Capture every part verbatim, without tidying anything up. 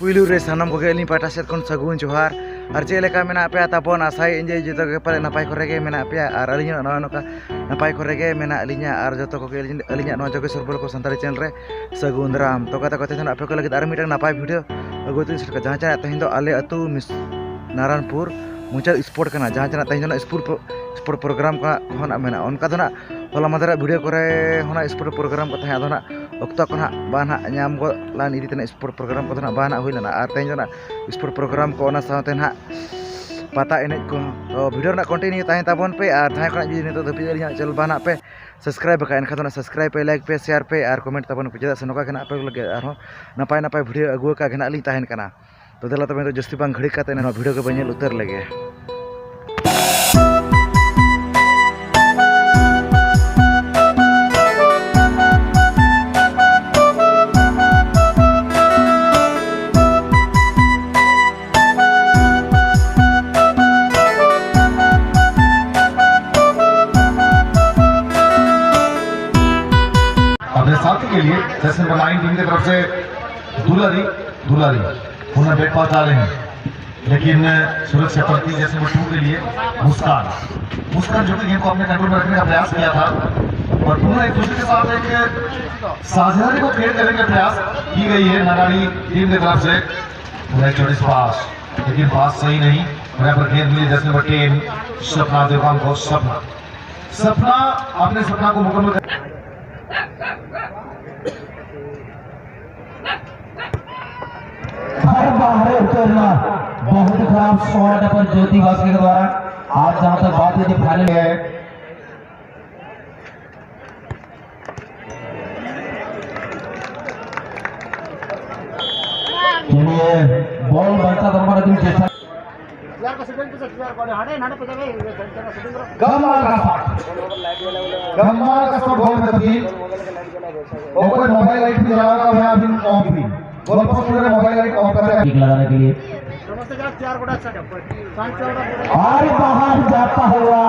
ᱯᱩᱭᱞᱩ ᱨᱮ ᱥᱟᱱᱟᱢ ᱠᱚᱜᱮ ᱟᱹᱞᱤᱧ ᱯᱟᱦᱴᱟ ᱥᱮᱫ ᱠᱷᱚᱱ ᱥᱟᱹᱜᱩᱱ ᱡᱚᱦᱟᱨ᱾ ᱟᱨ ᱪᱮᱫ ᱞᱮᱠᱟ ᱢᱮᱱᱟᱜ ᱯᱮᱭᱟ ᱛᱟᱵᱚᱱ? ᱟᱥᱟᱭᱟᱹᱧ ᱡᱮ ᱡᱚᱛᱚ ᱜᱮ ᱯᱟᱞᱮ ᱱᱟᱯᱟᱭ ᱠᱚᱨᱮ ᱜᱮ ᱢᱮᱱᱟᱜ ᱯᱮᱭᱟ᱾ ᱟᱨ ᱟᱹᱞᱤᱧ ᱦᱚᱸ ᱱᱚᱜᱼᱚᱭ ᱱᱚᱝᱠᱟ ᱱᱟᱯᱟᱭ ᱠᱚᱨᱮ ᱜᱮ ᱢᱮᱱᱟᱜ ᱞᱤᱧᱟ᱾ ᱟᱨ ᱡᱚᱛᱚ ᱠᱚᱜᱮ ᱟᱹᱞᱤᱧ, ᱟᱹᱞᱤᱧᱟᱜ ᱱᱚᱣᱟ ᱡᱳᱜᱮᱥᱣᱚᱨ ᱵᱚᱞ ᱠᱚ ᱥᱟᱱᱛᱟᱲᱤ ᱪᱮᱱᱮᱞ ᱨᱮ ᱥᱟᱹᱜᱩᱱ ᱫᱟᱨᱟᱢ᱾ ᱛᱚ ᱜᱟᱛᱮ ᱠᱚ, ᱛᱮᱦᱮᱧ ᱫᱚ ᱟᱯᱮ ᱠᱚ ᱞᱟᱹᱜᱤᱫ ᱟᱨ ᱢᱤᱫᱴᱟᱝ ᱱᱟᱯᱟᱭ ᱵᱷᱤᱰᱤᱭᱳ ᱟᱹᱜᱩ ᱠᱟᱛᱮ ᱥᱮᱴᱮᱨ ᱠᱟᱱᱟ, ᱡᱟᱦᱟᱸ ᱪᱮᱱᱮᱞ ᱛᱮᱦᱮᱧ ᱫᱚ ᱟᱞᱮ ᱟᱹᱛᱩ ᱢᱤᱥ-, ᱱᱟᱨᱟᱱᱯᱩᱨ ᱢᱩᱪᱟᱹᱫ ᱥᱯᱚᱴ ᱠᱟᱱᱟ, ᱡᱟᱦᱟᱸ ᱪᱮᱱᱮᱞ ᱛᱮᱦᱮᱧ ᱫᱚ ᱱᱟᱜ ᱥᱯᱳᱨᱴ ᱯᱨᱳ-, ᱥᱯᱳᱨᱴ ᱯᱨᱳᱜᱨᱟᱢ ᱠᱚ ᱱᱟᱜ ᱠᱷᱚᱱᱟᱜ ᱢᱮᱱᱟᱜᱼᱟ᱾ ᱚᱱᱠᱟ ᱫᱚ ᱱᱟᱜ ᱦᱚᱞᱟ ᱢᱟᱫᱷᱮᱨᱟᱜ ᱵᱷᱤᱰᱤᱭᱳ ᱠᱚᱨᱮ ᱦᱚᱸ ᱱᱟᱜ ᱥᱯᱳᱨᱴ ᱯᱨᱳᱜᱨᱟᱢ ᱠᱚ ᱛᱟᱦᱮᱸ, ᱟᱫᱚ ᱱᱟᱜ ᱚᱠᱛᱚ ᱠᱚ ᱱᱟᱜ ᱵᱟᱝ ᱱᱟᱜ ᱧᱟᱢ ᱜᱚᱫ ᱞᱟᱱ ᱤᱫᱤ ᱛᱮ ᱱᱟᱜ ᱥᱯᱳᱨᱴ ᱯᱨᱳᱜᱨᱟᱢ ᱠᱚᱫᱚ ᱱᱟᱜ ᱵᱟᱝ ᱱᱟᱜ ᱦᱩᱭ ᱞᱮᱱᱟ᱾ ᱟᱨ ᱛᱮᱦᱮᱧ ᱫᱚ ᱱᱟᱜ ᱥᱯᱳᱨᱴ ᱯᱨᱳᱜᱨᱟᱢ ᱠᱚ, ᱚᱱᱟ ᱥᱟᱶᱛᱮ ᱱᱟᱜ ᱯᱟᱛᱟ ᱮᱱᱮᱡ ᱠᱚ᱾ ᱛᱚ ᱵᱷᱤᱰᱤᱭᱳ ᱨᱮᱱᱟᱜ ᱠᱚᱱᱴᱤᱱᱤᱭᱩ ᱛᱟᱦᱮᱸ ᱛᱟᱵᱚᱱ ᱯᱮ᱾ ᱟᱨ ᱡᱟᱦᱟᱸᱭ ᱠᱷᱚᱱᱟᱜ ᱡᱩᱫᱤ ᱱᱤᱛᱚᱜ ᱫᱷᱟᱹᱵᱤᱡ ᱟᱹᱞᱤᱧᱟᱜ ᱪᱮᱱᱮᱞ ᱵᱟᱝ ᱱᱟᱜ ᱯᱮ ᱥᱟᱵᱥᱠᱨᱟᱭᱤᱵ ᱟᱠᱟᱫ, ᱮᱱᱠᱷᱟᱱ ᱫᱚ ᱱᱟᱜ ᱥᱟᱵᱥᱠᱨᱟᱭᱤᱵ ᱯᱮ, ᱞᱟᱭᱤᱠ ᱯᱮ, ᱥᱮᱭᱟᱨ ᱯᱮ ᱟᱨ ᱠᱚᱢᱮᱱᱴ ᱛᱟᱵᱚᱱ ᱯᱮ, ᱪᱮᱫᱟᱜ ᱥᱮ ᱱᱚᱝᱠᱟ ᱜᱮ ᱱᱟᱜ ᱟᱯᱮ ᱠᱚ ᱞᱟᱹᱜᱤᱫ ᱟᱨᱦᱚᱸ ᱱᱟᱯᱟᱭ ᱱᱟᱯᱟᱭ ᱵᱷᱤᱰᱤᱭᱳ ᱟᱹᱜᱩ ᱟᱠᱟᱫ ᱜᱮ ᱱᱟᱜ ᱞᱤᱧ ᱛᱟᱦᱮᱱ ᱠᱟᱱᱟ᱾ ᱛᱚ ᱫᱮᱞᱟ ᱛᱚᱵᱮ ᱱᱤᱛᱚᱜ ᱡᱟᱹᱥᱛᱤ ᱵᱟᱝ ᱜᱷᱟᱹᱲᱤᱠ ᱠᱟᱛᱮ ᱱᱚᱣᱟ ᱵᱷᱤᱰᱤᱭᱳ ᱜᱮᱵᱚᱱ ᱧᱮᱞ ᱩᱛᱟᱹᱨ ᱞᱮᱜᱮ᱾ अपने साथी के लिए जैसे नंबर नाइन टीम की तरफ से दुलारी, दुलारी, उन्हें बैट पास डाले हैं, लेकिन सूरज चक्रवर्ती जैसे नंबर टू के लिए मुस्कान, मुस्कान जो कि गेंद को अपने कंट्रोल में रखने का प्रयास किया था और दोनों एक दूसरे के साथ एक साझेदारी को क्रिएट करने का प्रयास की गई है नारायणी टीम की तरफ से। उन्हें चौबीस पास, लेकिन पास सही नहीं। और यहाँ पर गेंद मिली जैसे नंबर टेन सपना देवान को। सपना, सपना अपने सपना को मुकम्मल कर हर बाहर उतरना बहुत ही खराब शॉट है, पर ज्योति बास्के के द्वारा आज जहां तक बात है, फाइनल है। चलिए, बॉल बनता तो हमारा दिल जैसा। गम्माल का शॉट, गम्माल का शॉट, बॉल में तब्दील। ऊपर मोबाइल लाइट भी जला हुआ है अभी ऑफ भी। गोलपोस्ट में मोबाइल लाइट ऑफ कर किक लगाने के लिए। और बाहर जाता हुआ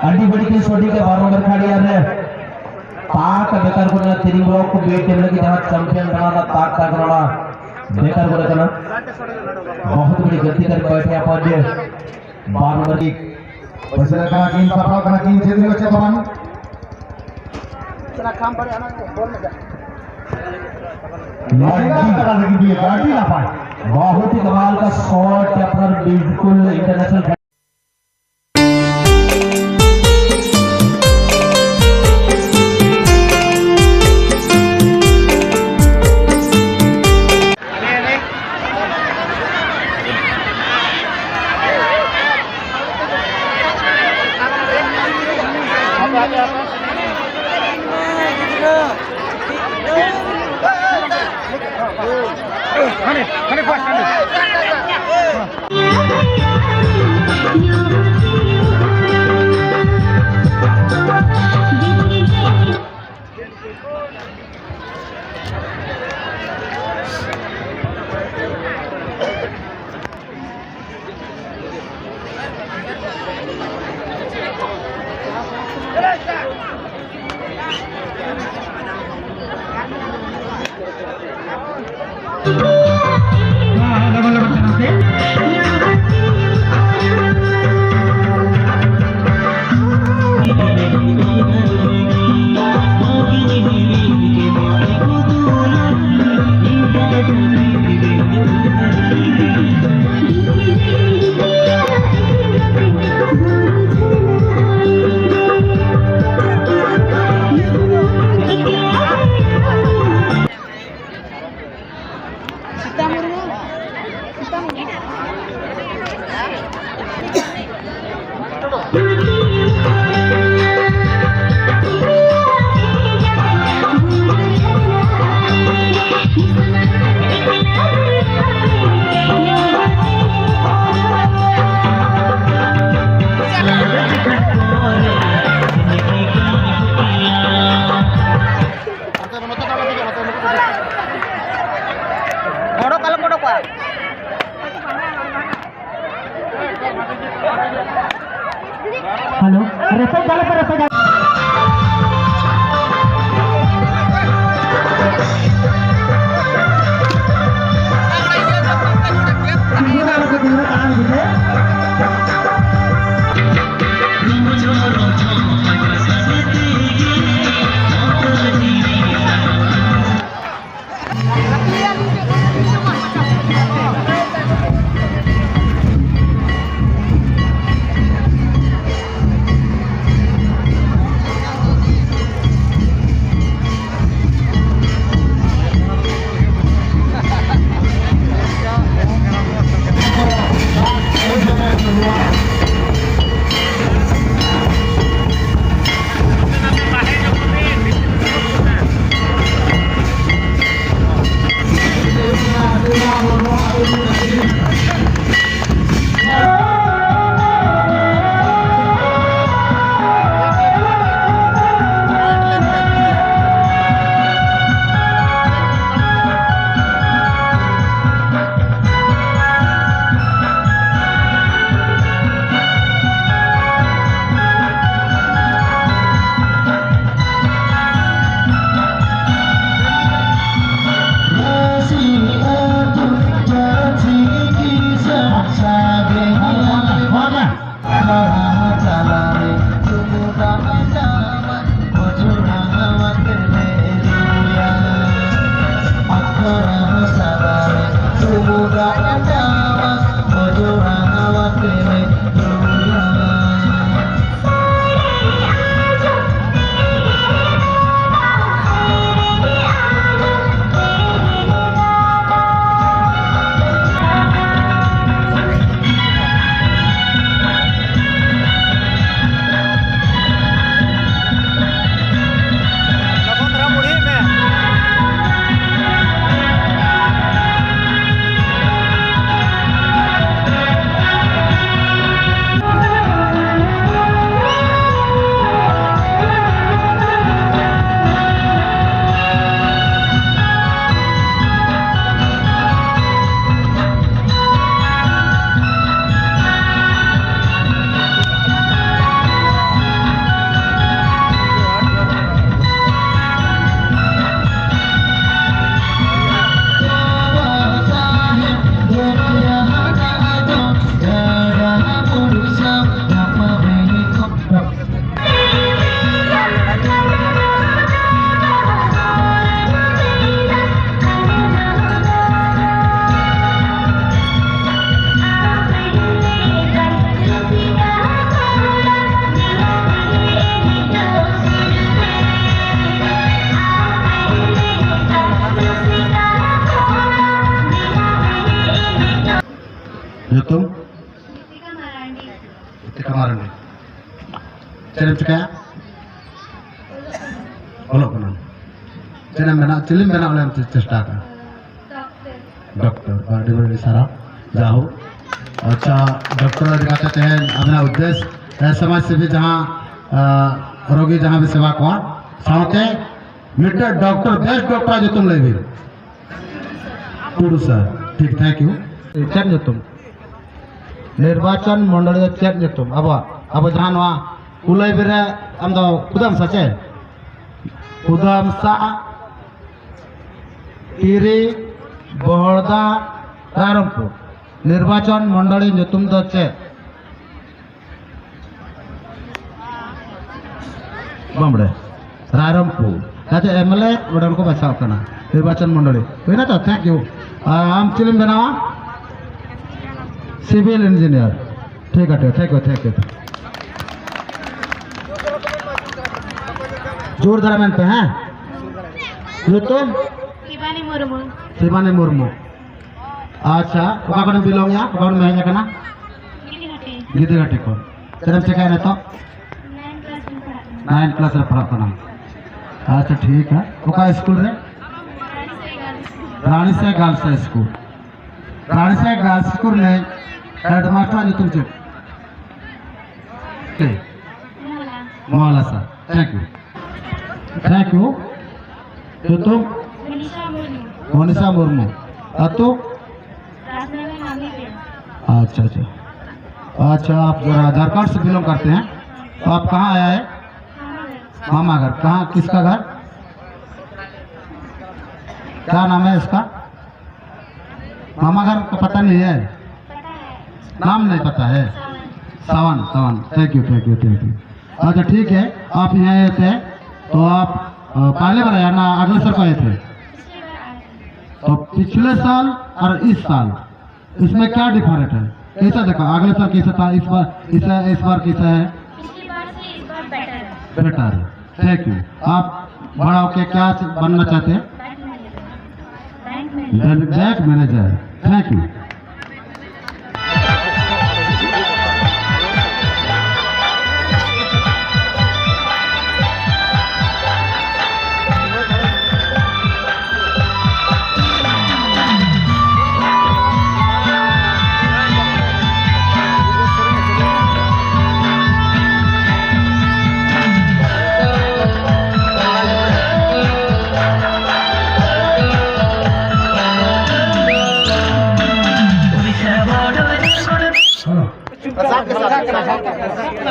अंडी बड़ी की छोटी के बारह नंबर खिलाड़ी ने ताक बेकार को ना तीन ब्लॉक को बेट टेबल की जहां चैंपियन बनाना ताक ताक बनाना। ᱵᱮᱠᱟᱨ ᱜᱚᱫ ᱟᱠᱟᱱᱟ᱾ ᱵᱚᱦᱩᱛ ᱵᱚᱲᱤ ᱜᱟᱞᱛᱤ ᱠᱟᱨ ᱵᱟᱭᱴᱷᱮ ᱟᱯᱟᱨ ᱡᱮ ᱵᱟᱨ ᱱᱚᱢᱵᱚᱨ ᱠᱤᱠ ᱯᱟᱹᱪᱷᱞᱟᱹ ᱠᱟᱱᱟ, ᱠᱤᱱ ᱥᱟᱯᱲᱟᱣ ᱠᱟᱱᱟ, ᱠᱤᱱ ᱪᱮᱫ ᱦᱩᱭᱩᱜᱼᱟ ᱪᱮᱫ ᱦᱚᱸ ᱵᱟᱝ᱾ ᱱᱚᱣᱟ ᱤᱫᱤ ᱠᱟᱛᱮ ᱞᱟᱹᱜᱤᱫ ᱜᱮ ᱟᱹᱰᱤ ᱱᱟᱯᱟᱭ, ᱵᱚᱦᱩᱛ ᱦᱤ ᱠᱟᱢᱟᱞ ᱠᱟ ᱥᱚᱴ ᱡᱮ ᱟᱯᱱᱟᱨ ᱵᱤᱞᱠᱩᱞ ᱤᱱᱴᱟᱨᱱᱮᱥᱱᱟᱞ ᱚᱰᱚᱠ ᱟᱞᱚᱢ ᱚᱰᱚᱠᱚᱜᱼᱟ᱾ ᱦᱮᱞᱳ, ᱨᱮᱯᱮᱡ ᱫᱟᱞᱮ ᱯᱮ, ᱨᱮᱯᱮᱡ ᱫᱟᱞᱮ᱾ ᱧᱩᱛᱩᱢ? ᱨᱤᱛᱤᱠᱟ ᱢᱟᱨᱟᱱᱰᱤ᱾ ᱪᱮᱫ ᱮᱢ ᱪᱤᱠᱟᱹᱭᱟ? ᱚᱞᱚᱜ ᱠᱟᱱᱟᱢ᱾ ᱪᱮᱫ ᱮᱢ ᱵᱮᱱᱟᱣ, ᱪᱤᱞᱤᱢ ᱵᱮᱱᱟᱣ ᱞᱮᱢ ᱪᱮᱥᱴᱟ ᱠᱟᱜᱼᱟ? ᱰᱚᱠᱴᱚᱨ᱾ ᱰᱚᱠᱴᱚᱨ, ᱟᱹᱰᱤ ᱵᱟᱹᱲᱤᱡ ᱥᱟᱨᱦᱟᱣ᱾ ᱡᱟᱭᱦᱳᱠ, ᱟᱪᱪᱷᱟ, ᱰᱚᱠᱴᱚᱨ ᱤᱫᱤ ᱠᱟᱛᱮ ᱛᱮᱦᱮᱧ ᱟᱵᱮᱱᱟᱜ ᱩᱫᱽᱫᱮᱥ, ᱮ, ᱥᱚᱢᱟᱡᱽ ᱥᱮᱵᱤ ᱡᱟᱦᱟᱸ, ᱟ, ᱨᱳᱜᱤ ᱡᱟᱦᱟᱸ ᱵᱤᱱ ᱥᱮᱵᱟ ᱠᱚᱣᱟ, ᱥᱟᱶᱛᱮ ᱢᱤᱫᱴᱮᱱ ᱰᱚᱠᱴᱚᱨ, ᱵᱮᱥᱴ ᱰᱚᱠᱴᱚᱨ ᱧᱩᱛᱩᱢ ᱞᱟᱹᱭ ᱵᱤᱱ᱾ ᱴᱩᱰᱩ ᱥᱟᱨ, ᱴᱷᱤᱠ, thank you᱾ ᱪᱮᱫ ᱧᱩᱛᱩᱢ? ᱱᱤᱨᱵᱟᱪᱚᱱ ᱢᱚᱱᱰᱚᱞᱤ ᱫᱚ ᱪᱮᱫ ᱧᱩᱛᱩᱢ? ᱟᱵᱚᱣᱟᱜ, ᱟᱵᱚ ᱡᱟᱦᱟᱸ ᱱᱚᱣᱟ ᱠᱩᱞᱟᱹᱭ ᱵᱤᱨ ᱨᱮ, ᱟᱢ ᱫᱚ ᱠᱩᱫᱟᱢ ᱥᱟ ᱪᱮ? ᱠᱩᱫᱟᱢ ᱥᱟ, ᱛᱤᱨᱤ, ᱵᱚᱦᱚᱲᱫᱟ, ᱨᱟᱭᱨᱚᱝᱯᱩᱨ᱾ ᱱᱤᱨᱵᱟᱪᱚᱱ ᱢᱚᱱᱰᱚᱞᱤ ᱧᱩᱛᱩᱢ ᱫᱚ ᱪᱮᱫ? ᱵᱟᱢᱵᱲᱮ, ᱨᱟᱭᱨᱚᱝᱯᱩᱨ᱾ ᱡᱟᱛᱮ ᱮᱢᱮᱞᱮ ᱚᱸᱰᱮ ᱠᱚ ᱵᱟᱪᱷᱟᱣ ᱠᱟᱱᱟ, ᱱᱤᱨᱵᱟᱪᱚᱱ ᱢᱚᱱᱰᱚᱞᱤ᱾ ᱦᱩᱭᱱᱟ ᱛᱚ? Thank you᱾ ᱟᱨ ᱟᱢ ᱪᱮᱫ ᱮᱢ ᱵᱮᱱᱟᱣᱟ? ᱥᱤᱵᱤᱞ ᱤᱧᱡᱤᱱᱤᱭᱟᱨ᱾ ᱴᱷᱤᱠ ᱟᱪᱷᱮ, thank you, thank you᱾ ᱡᱳᱨ ᱫᱷᱟᱨᱟ ᱢᱮᱱ ᱯᱮ, ᱦᱮᱸ? ᱧᱩᱛᱩᱢ? ᱥᱤᱵᱟᱱᱤ ᱢᱩᱨᱢᱩ᱾ ᱥᱤᱵᱟᱱᱤ ᱢᱩᱨᱢᱩ᱾ ᱟᱪᱪᱷᱟ, ᱚᱠᱟ ᱠᱷᱚᱱᱮᱢ belong ᱮᱜᱼᱟ? ᱚᱠᱟ ᱠᱷᱚᱱᱮᱢ ᱦᱮᱡ ᱟᱠᱟᱱᱟ? ᱜᱤᱫᱤᱜᱷᱟᱴᱤ᱾ ᱜᱤᱫᱤᱜᱷᱟᱴᱤ ᱠᱷᱚᱱ᱾ ᱪᱮᱫ ᱮᱢ ᱪᱮᱠᱟᱭᱟ ᱱᱤᱛᱚᱜ? Nine class ᱨᱮ ᱯᱟᱲᱦᱟᱜ ᱠᱟᱱᱟ᱾ ᱟᱪᱪᱷᱟ, ᱴᱷᱤᱠ ᱦᱮ᱾ ᱚᱠᱟ ᱥᱠᱩᱞ ᱨᱮ? ᱨᱟᱱᱤ ᱥᱟᱭ ᱜᱟᱨᱞᱥ ᱥᱠᱩᱞ᱾ ᱨᱟᱱᱤ ᱥᱟᱭ ᱜᱟᱨᱞᱥ ᱥᱠᱩᱞ ᱨᱮ ᱦᱮᱰᱢᱟᱥᱴᱟᱨ ᱧᱩᱛᱩᱢ ᱪᱮᱫ? ᱢᱚᱦᱞᱟ᱾ ᱢᱚᱦᱞᱟ ᱥᱟᱨ, thank you᱾ Thank you. ᱧᱩᱛᱩᱢ? ᱢᱚᱱᱤᱥᱟ ᱢᱩᱨᱢᱩ᱾ ᱢᱚᱱᱤᱥᱟ ᱢᱩᱨᱢू। ᱟᱹᱛᱩ? ᱨᱟᱡᱽᱱᱚᱜᱚᱨ ᱢᱟᱢᱤ ᱯᱮ। अच्छा, अच्छा। अच्छा, आप जरा झारखंड से बिलोंग करते हैं, तो आप कहाँ आया है? मामा घर। मामा घर। कहाँ, किसका घर? क्या नाम है इसका? मामा घर का पता नहीं है? नाम नहीं पता है? सावन, सावन। Thank you, thank you, thank you। अच्छा, ठीक है, आप यहाँ आए थे, तो आप, अ, पहले बार आया ना, अगले साल को आए थे? तो पिछले साल और इस साल, इसमें क्या डिफरेंट है? कैसा देखा, अगले साल कैसा था, इस बार, इस, इस बार कैसा है? पिछली बार से इस बार बेटर है। बेटर है। Thank you। आप बड़ा होके क्या बनना चाहते हैं? Bank manager. Bank manager. Bank manager. Thank you।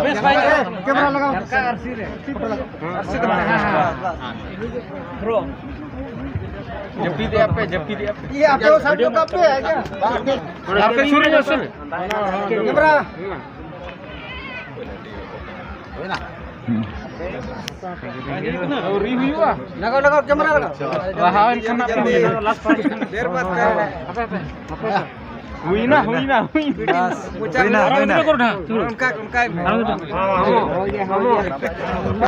ᱵᱮᱥ ᱵᱷᱟᱭ᱾ ᱠᱮᱢᱮᱨᱟ ᱞᱟᱜᱟᱣ᱾ ᱟᱨᱥᱤ ᱫᱚ ᱵᱟᱝ᱾ ᱦᱮᱸ, ᱦᱮᱸ, ᱦᱮᱸ᱾ ᱡᱟᱹᱯᱤᱫᱮᱜᱼᱟ ᱯᱮ, ᱡᱟᱹᱯᱤᱫᱮᱜᱼᱟ ᱯᱮ᱾ ᱤᱭᱟᱹ, ᱟᱯᱮ ᱦᱚᱸ ᱥᱟᱵ ᱧᱚᱜ ᱠᱟᱜ ᱯᱮ, ᱟᱪᱪᱷᱟ᱾ ᱟᱯᱮ ᱥᱩᱨ ᱧᱚᱜ ᱥᱮ᱾ ᱠᱮᱢᱮᱨᱟ᱾ ᱟᱹᱣᱨᱤ ᱦᱩᱭᱩᱜᱼᱟ᱾ ᱞᱟᱜᱟᱣ, ᱞᱟᱜᱟᱣ, ᱠᱮᱢᱮᱨᱟ ᱞᱟᱜᱟᱣ᱾ ᱞᱟᱦᱟ ᱮᱱ ᱠᱷᱟᱱ ᱱᱟᱯᱟᱭ ᱦᱩᱭᱩᱜᱼᱟ᱾ ᱦᱟᱯᱮ, ᱦᱟᱯᱮ, ᱦᱟᱯᱮ᱾ ᱦᱩᱭᱱᱟ, ᱦᱩᱭᱱᱟ, ᱦᱩᱭᱱᱟ᱾ ᱵᱟᱥ, ᱦᱩᱭᱱᱟ, ᱦᱩᱭᱱᱟ᱾ ᱚᱱᱠᱟ, ᱚᱱᱠᱟ ᱢᱮ᱾